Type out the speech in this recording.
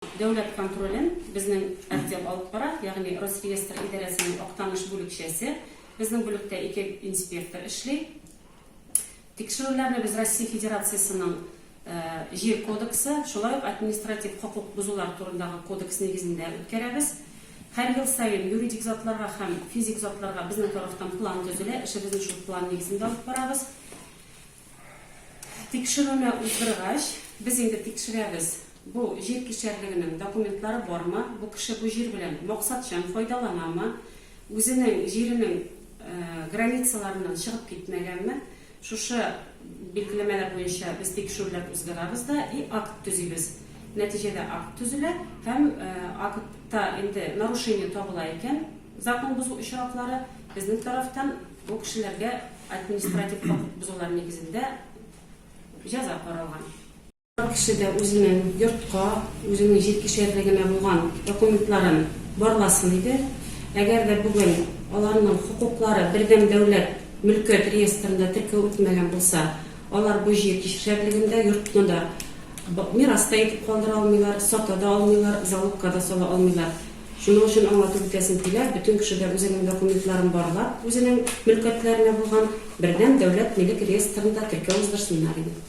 Дәүләт контролен безнең отдел алып бара, ягъни Росреестр идарәсенең Актаныш бүлекчәсе. Безнең бүлектә ике инспектор эшли. Тикшерүләрне без Россия Федерациясенең Җир кодексы, шулай ук административ хокук бозулар турындагы кодекс нигезендә үткәрәбез. Һәр ел саен юридик затларга һәм физик затларга безнең тарафтан план төзелә, эшебезне шул план нигезендә алып барабыз. Тикшерүне уздыргач, без инде тикшерәбез, бу җир кишәрлегенең документлары бармы, бу кеше бу җир белән максатчан файдаланамы, үзенең җиренең границаларыннан чыгып китмәгәнме. Шушы билгеләмәләр буенча без тикшерүләр уздырабыз да и акт төзибез. Нәтиҗәдә акт төзелә һәм актта инде нарушение табыла икән, закон бозу очраклары, безнең тарафтан бу кешеләргә административ хокук бозулар нигезендә җәза каралган. Һәр кеше дә үзенең йортка, үзенең җир кишәрлегенә булган документларын барласын иде. Әгәр дә бүген аларның хокуклары бердәм дәүләт мөлкәт реестрында теркәү үтмәгән булса, алар бу җир кишәрлеген дә, йортны да мирас та итеп калдыра алмыйлар, сата да алмыйлар, залогка да сала алмыйлар. Шуның өчен аңлатып үтәсем килә, бөтен кеше дә үзенең документларын барлап, үзенең мөлкәтләренә булган бердәм дәүләт милек реестрында теркәү уздырсыннар иде.